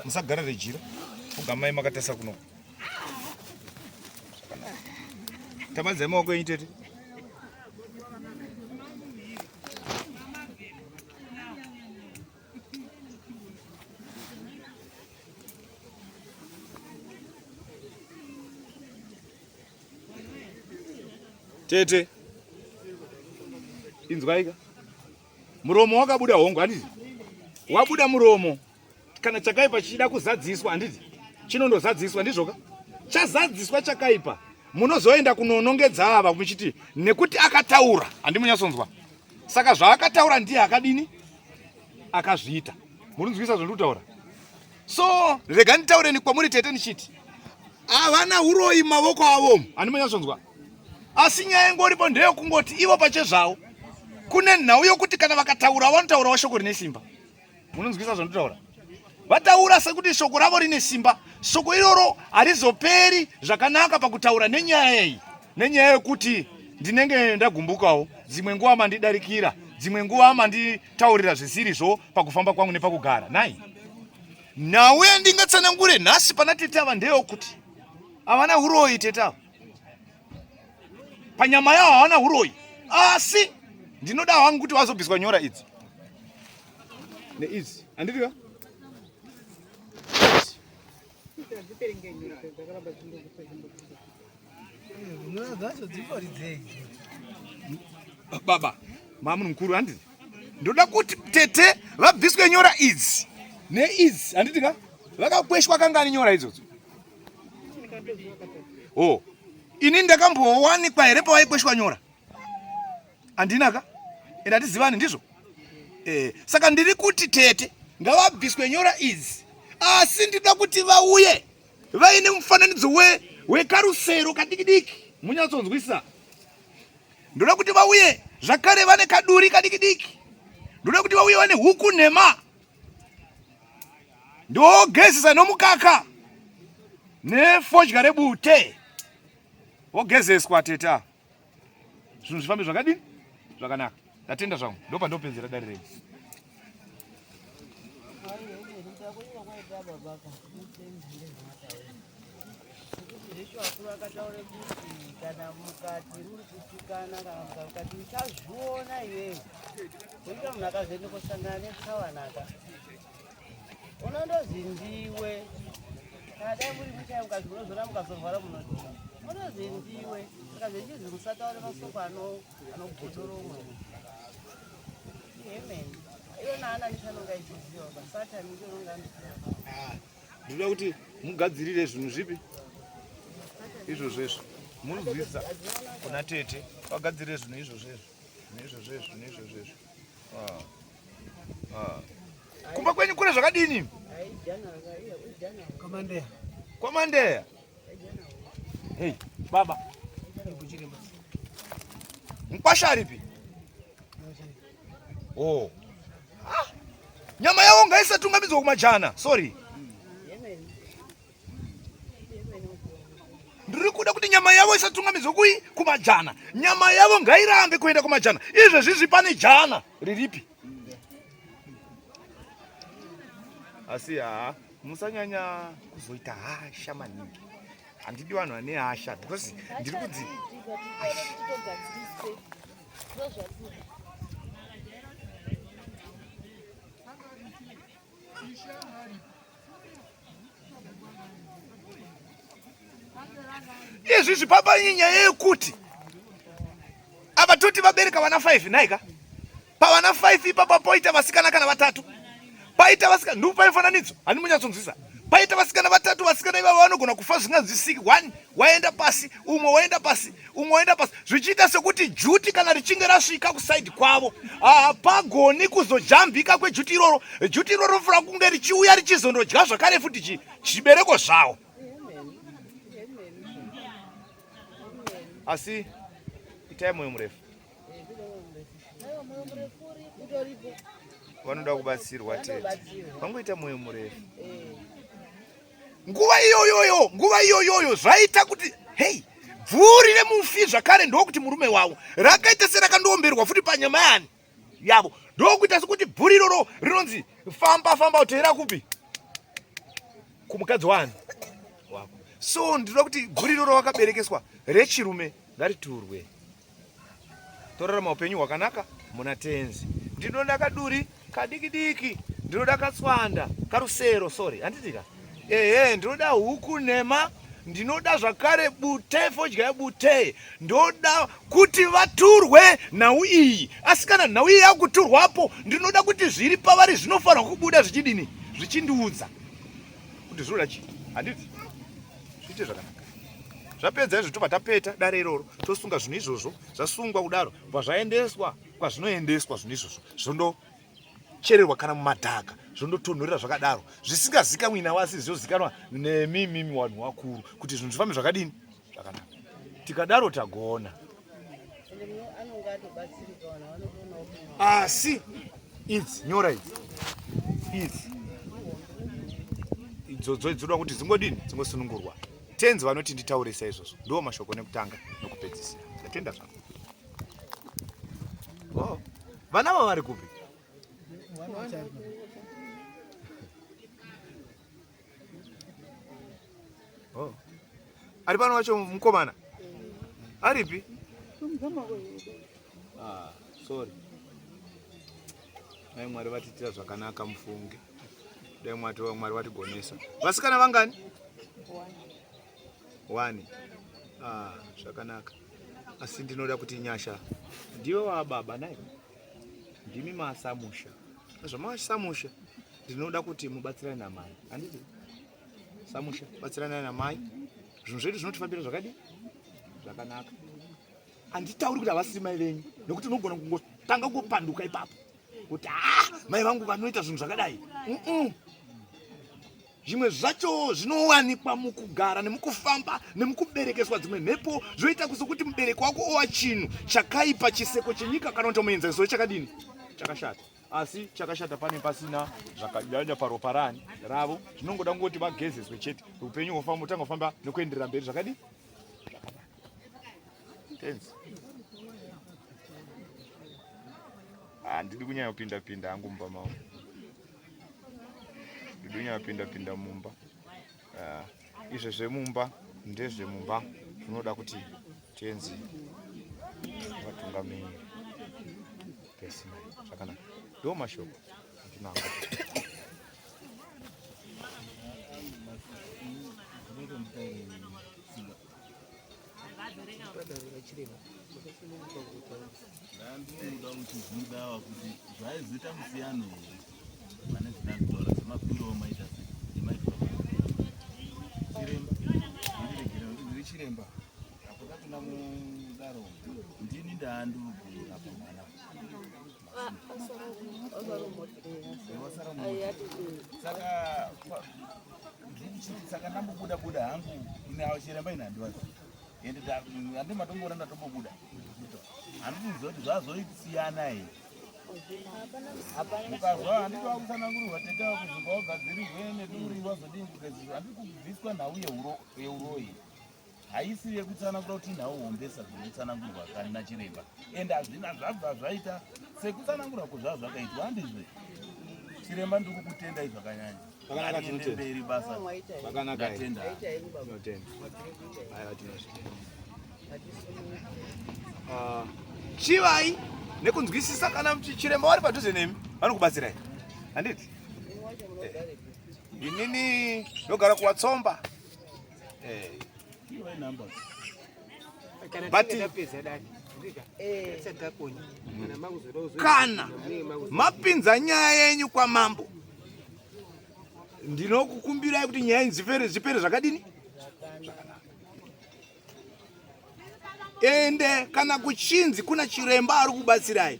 musagara rejira fugamai makatarisa kuno Tambanzai maoko enyu tete. Tete inzwaika, muromo wakabuda hongu, handiti? Wabuda muromo, kana chakaipa chichida kuzadziswa, handiti chinondozadziswa? Ndizvoka, chazadziswa chakaipa, munozoenda kunonongedza ava muchiti nekuti akataura, handimunyatsonzwa. Saka zvaakataura ndiye akadini, akazviita. Murinzwisa zvandiri kutaura? So rega nditaureni kwamuri tete ndichiti havana uroyi mumavoko avomu, handimunyatsonzwa. Asi nyaya ingoripo ndeyekungoti ivo pachezvavo kune nhau yokuti kana vakataura vanotaurawo shoko rine simba. Munonzwisa zvandinotaura? Vataura sekuti shoko ravo rine simba, shoko iroro harizoperi zvakanaka pakutaura nenyaya iyi, nenyaya yekuti ndinenge ndagumbukawo, dzimwe nguva mandidarikira, dzimwe nguva manditaurira zvisirizvo pakufamba kwangu nepakugara. Nhai, nhau yandingatsanangure nhasi pana tete ava ndeyokuti havana uroyi tete ava, panyama yavo havana uroyi, asi ndinoda hangu kuti vazobviswa nyora idzi neidzi, handiti ka? Baba, mamunhu mukuru, handiti? Ndoda kuti tete vabviswe nyora idzi neidzi, handiti ka? Vakakweshwa kangani nyora idzodzo? Oh, ini ndakambowanikwa here pavaikweshwa nyora? Handina ka, ende hatizivani, ndizvo eh. Saka ndiri kuti tete ngavabviswe nyora idzi, asi ndinoda kuti vauye vaine mufananidzo wekarusero kadikidiki, munyatsonzwisa. Ndoda kuti vauye zvakare vane kaduri kadikidiki. Ndoda kuti vauye vane huku nhema, ndogezesa nomukaka nefodya rebute, vogezeswa teta, zvinhu zvifambe zvakadini, zvakanaka. Ndatenda zvangu, ndopandopedzera dare renyu. Vakataura kuti kana mukati muri kutukana, kana mukati uchazviona iwewe, kuita munhu akazoenda kosangana netsawanaka, unondozi ndiwe. Kana dai muri muchai mukazi munozoona mukazorwara munodii, unozi ndiwe. Saka zvechizi musataure masoko anogodora umwe hemeni, iyona ana nichanonga ichiziva basatani ndiononga. Ndinoda kuti mugadzirire zvinhu zvipi izvozvo izvo, munonzwisisa? Kuna tete vagadzirire zvinhu izvozvo izvo, zvinhu izvozvo izvo, zvinhu izvozvo izvo. Ah. Ah. Kumba kwenyu kure zvakadini? Kwamandeya. Kwamandeya. Hey, baba. Mkwasha aripi? Oh. Ah. Nyama yavo ngaisatungamidzwa kumajana. Sorry. Ndiri kuda kuti nyama yavo isatungamidzwa kui kumajana. Nyama yavo ngairambe kuenda kumajana. Izvezvizvi pane jana riripi? Asi haa, musanyanya kuzoita hasha maningi. Handidi vanhu vane hasha because ndiri kudzi izvi zvipapa nyaya yekuti ava toti vabereka vana 5 nhaika, pavana 5 ipapa poita vasikana kana vatatu, paita vasikana, ndikupai mufananidzo, handi munyatsonzwisa, paita vasikana vatatu, vasikana ivavo vanogona kufa zvinganzwisiki. One waenda pasi, umwe waenda pasi, umwe waenda pasi, zvichiita sekuti juti kana richinge rasvika kusaidi kwavo hapagoni kuzojambika kwejuti iroro. Juti iroro rofanira kunge richiuya richizondodya zvakare futi chibereko zvavo. Asi itai mwoyo murefu, vanoda kubatsirwa tete vangoita mwoyo murefu. Nguva iyoyoyo, nguva iyoyoyo zvaita kuti hei, bvuri remufi zvakare ndokuti murume wavo rakaita serakandoomberwa futi panyama yani yavo, ndokuita sekuti bvuri iroro rinonzi famba famba uteera kupi, kumukadzi wani wako. So ndinoda kuti bvuri iroro wakaberekeswa rechirume ngariturwe, torarama upenyu hwakanaka muna Tenzi. Ndinoda kaduri kadiki diki, ndinoda katswanda karusero, sorry, handitika? Ehe, ndinoda huku nhema, Ndinoda zvakare bute, fodya yebute. Ndoda kuti vaturwe nhau iyi. Asi kana nhau iyi yakuturwapo, ndinoda kuti zviri pavari zvinofanirwa kubuda zvichidini? Zvichindiudza kuti zvinoda chii. Handiti? Zviite zvakanaka. Zvapedza izvo tobva tapeta dare iroro, tosunga zvinhu izvozvo, zvasungwa kudaro, bva zvaendeswa kwazvinoendeswa zvinhu izvozvo. Zvondo chererwa kana mumadhaka zvondotonhorera zvakadaro zvisingazikamwi nawo asi zvozikanwa nemi mimi vanhu vakuru kuti zvinhu zvifambe zvakadini zvakanaka tikadaro tagona asi idzi nyora idzi idzi idzodzo dzoda kuti dzingodini dzingosunungurwa tenzi vanoti nditaurisa izvozvo ndiwo mashoko nekutanga nokupedzisira ndatenda zvangu oh. Vana ava vari kupi? Oh. Ari pano wacho mukomana? Aripi? Ah, sorry. Dai Mwari vatiitira zvakanaka mufunge. Dai Mwari vatigonesa. Vasikana vangani? Wani. Ah, zvakanaka. Asi ndinoda kuti Nyasha ndiwe wababa naye. Ndimi masamusha. Zvamasamusha ndinoda kuti mubatsirane namai. Handiti? Samusha, batsiranai namai. Zvinhu zvedu zvinotifambira zvakadii? Zvakanaka. Handitauri kuti havasiri mai venyu nekuti unogona kungotanga kungopanduka ipapo kuti ah, mai vangu vanoita zvinhu zvakadai. Mm -mm. Zvimwe zvacho zvinowanikwa mukugara nemukufamba nemukuberekeswa dzimwe mhepo zvoita sokuti mubereki wako owa chinhu chakaipa, chiseko chenyika kana kuti muenzaniso wechakadini chakashata. Asi chakashata pane pasina zvakanyanya paropa rani ravo, zvinongoda kungoti vagezeswe chete, upenyu hwofamba utanga kufamba nekuenderera mberi zvakadii zvakanaka. Tenzi. Handidi kunyanya kupinda pinda hangu mumba mangu. Dunya pinda pinda mumba. Uh, izvo zvemumba ndezvemumba zvinoda kuti tenzi vatungamiri pesina zvakanaka ndo mashoko andinawo. Ndandinoda kuchibvunzawa kuti zvaizoita musiyano here pane zvinakutaura semabviro maita semaitwa chiremba ndiregera ndiri chiremba apo ndapinda mudaro ndini ndaandiri kurapa mwana saka saka ndambobuda buda hangu ine chiremba ine handivazi ende handi matomboona ndatombobuda handikuziva kuti zvazosiyana here mukazwa handiti wakusanangurirwa tete wakuzunga wagadzirirwe neduri wazodii kugadzirwa handiti kubviswa nhau yeuroyi haisi yekutsanangura kuti nhau hombesa dzinotsanangurwa kani nachiremba ende hazvina zvabva zvaita sekutsanangura ko zvaa zvakaitwa handizve chiremba ndiri kukutendai zvakanyanya. Zvakanaka, Ngariende tinotenda. mberi basa. Zvakanaka. Ndatenda. Tinotenda. Aiwa tinozvitenda. Ah, chivai nekunzwisisa kana chiremba vari padhuze nemi vanokubatsirai handiti inini ndogara kuwatsomba. Eh. Iwe number. Kana But- tinge tapedza dare, ndika tisati takonya kana makuzoda kuzo- Kana munenge makuzo- mapinza nyaya yenyu kwamambo, ndinokukumbirai kuti nyaya dzipere zvipere zvakadini zvakanaka. Ende kana kuchinzi kuna chiremba ari kubatsirai,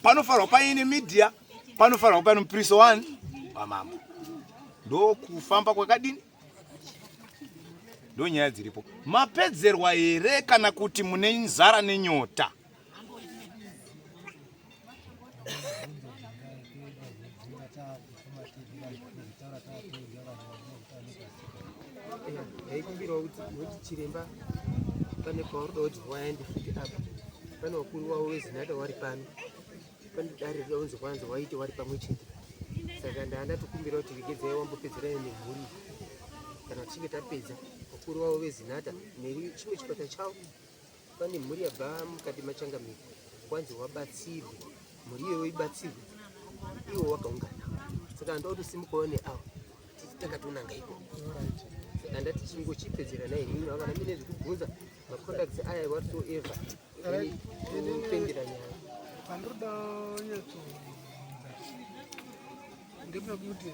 panofanirwa paine media, panofanirwa paine mupriso wani wamambo. Ndokufamba kwakadini, ndo nyaya dziripo. Mapedzerwa here kana kuti mune nzara nenyota? Ndaikumbirawo kuti noti chiremba pane pauri kuti waende futi apa pane vakuru wavo vezinata wari pano, pane dare rida kunzi kwanzi waite wari pamwe chete, saka ndaa ndatokumbira kuti regedzai wambopedzerana nemhuri iyi. Kana tichinge tapedza vakuru vavo vezinata nechimwe chikwata chavo, pane mhuri yabva mukati machangamiro kwanzi wabatsirwe, mhuri iyoyo ibatsirwe iwo wakaungana, saka ndoda kutosimukawo neavo takatonanga ikoko. Saka ndati chingochipedzeranai imimi kana mine zvekubvunza macontacts aya whatsoever topendera nyaya. Pandiroda nyatsobvunza ndepekuti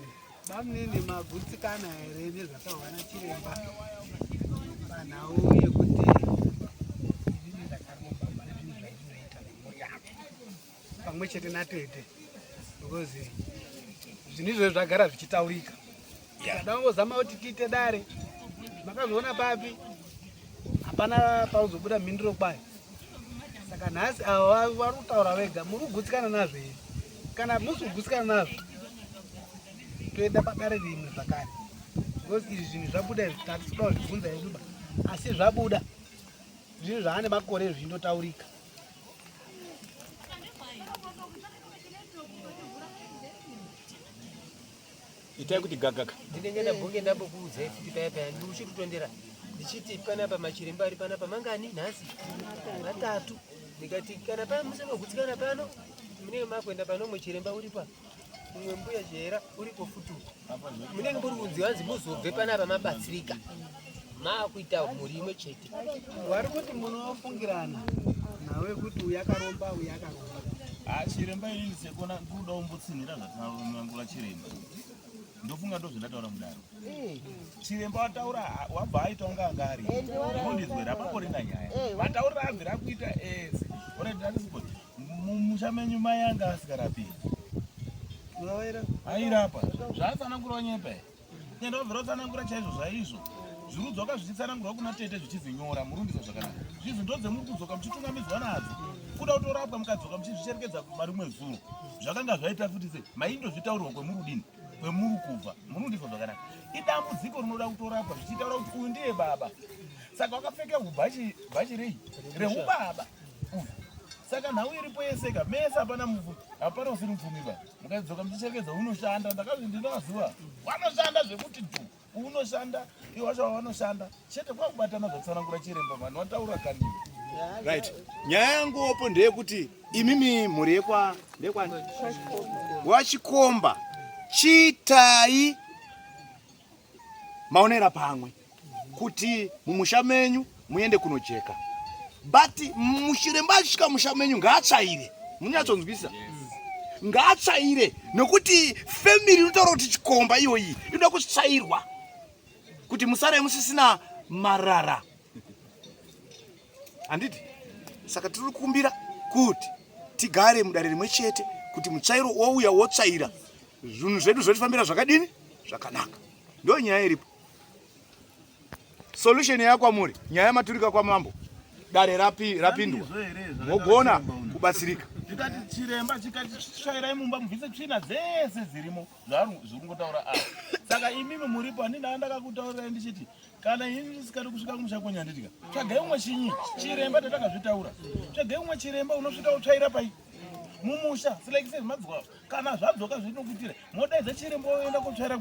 bamunini magutsikana here nezvataurwa nachiremba panhau yekuti inini ndakaromba pane zvinhu zvandinoita nemhuri yangu pamwe chete natete because zvinhu izvozvo zvagara zvichitaurika tikada kungozama kuti tiite dare makazviona papi hapana pauzobuda mhinduro kwayo saka nhasi ava vari kutaura vega muri kugutsikana nazvo here kana musi kugutsikana nazvo toenda padare rimwe zvakare because izvi zvinhu zvabuda izvi tatisi kuda kuzvibvunza hedu ba asi zvabuda zvinhu zvaane makore zvindotaurika Itai kuti gagaka. Ndinenge ndambonge ndambokuudzai futi paya paya ndichikutondera ndichiti panapa machiremba ari panapa mangani nhasi matatu ndikati kana pano musingagutsikana pano munenge makuenda pano umwe chiremba uripa umwe mbuya chihera uripo futi munenge muri kunzi vanzi muzobve panapa mabatsirika maakuita mhuri imwe chete vari kuti munofungirana nawe kuti uyu akaromba uyu akaromba ah, chiremba inini sekuona kuda kumbotsinhira zvatinangura chiremba ndofunga ndozvandataura mudaro eh. chiremba wataura wabva aita kunga anga ari eh, ndinondizwera apaporina nyaya eh, mataurira abvira kuita ese oretatisikoti mumusha menyu mai anga asikarapii airapa zvaatsanangura wanyepa Tenda wabvira utsanangura chaizvo zvaizvo zviri kudzoka zvichitsanangurwa kuna tete zvichizi nyora murundiso zvakanaka zvizi ndodzemuri kudzoka muchitungamidzwa nadzo kuda kutorapwa mukadzoka muchizvicherekedza marimwe zuro zvakanga zvaita futi sei maindozvitaurirwa kwemuri kudini kwemuri kubva murundiso zvakanaka idambudziko rinoda kutorapwa zvichitaura kuti uyu ndiye baba saka wakapfeka ubhachi bhachi rei reubaba uyu saka nhau iripo yeseka mese hapana mupfumi hapana usiri mupfumi ba mukadzoka muchicherekedza unoshanda ndakazvi ndinovaziva vanoshanda zvekuti dhu unoshanda iwo wacho vanoshanda chete kwakubatana zvatsanangura chiremba vanhu vataura kanini right nyaya yanguopo ndeyekuti imimi mhuri yekwa ndekwani wachikomba chiitai maonera pamwe kuti mumusha menyu muende kunojeka but muchiremba achisvika musha menyu ngaatsvaire munyatsonzwisa ngaatsvaire nekuti family inotaura kuti chikomba iyoyi inoda kutsvairwa kuti musare musisina marara handiti saka tiri kukumbira kuti tigare mudare rimwe chete kuti mutsvairo wouya wotsvaira zvinhu zvedu zvotifambira zvakadini zvakanaka ndo nyaya iripo solution yakwamuri nyaya yamaturika kwamambo dare rapindwa mogona kubatsirika tikati chiremba chikati tsvairai mumba mubvise tsvina dzese dzirimo zviri kungotaura a saka imimi muripo handina ndakakutaurirai ndichiti kana ini ndisikadi kusvika kumusha kwenyu handitika tsvagai umwe chinyi chiremba tatakazvitaura tsvagai umwe chiremba unosvika utsvaira pai mumusha silekise zvimadzwa kana zvadzoka zvinokuitira modaidza chiremba oenda kotsvaira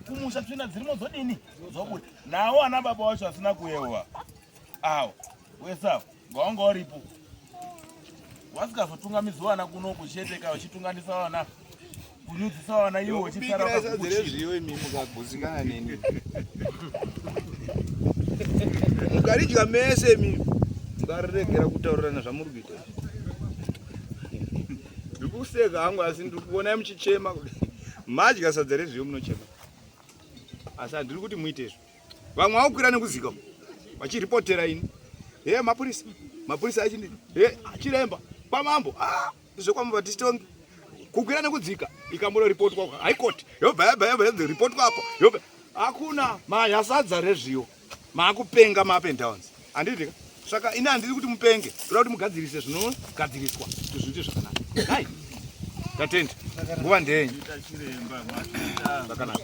kumusha tsvina dzirimo dzodini dzobuda nawo ana baba wacho asina kuyewa awo wese awo ngawanga waripo wasikazotungamidzwa vana kunoku chete ka vachitunganisa vana kunyudzisa vana iwo uchisara wakagukuchira imi mukagutsikana neni mukaridya mese imi mukariregera kutaurirana zvamuri kuita ndikuseka hangu asi ndikuonai muchichema madya sadza rezviyo munochema asi handiri kuti muite izvo vamwe vakukwira nekuzika vachiripotera ini he mapurisa mapurisa achindi he chiremba kwamambo ah, zvekwamambo hatichitongi kukwira nekudzika ikamboripotwa high court yobva yabva yabva yabva ripotwa apo yobva hakuna maya sadza rezviyo maakupenga ma up and downs handiti ka saka ini handiri kuti mupenge toda kuti mugadzirise zvinogadziriswa kuti zviite zvakanaka hai tatenda nguva ndeyenyu zvakanaka.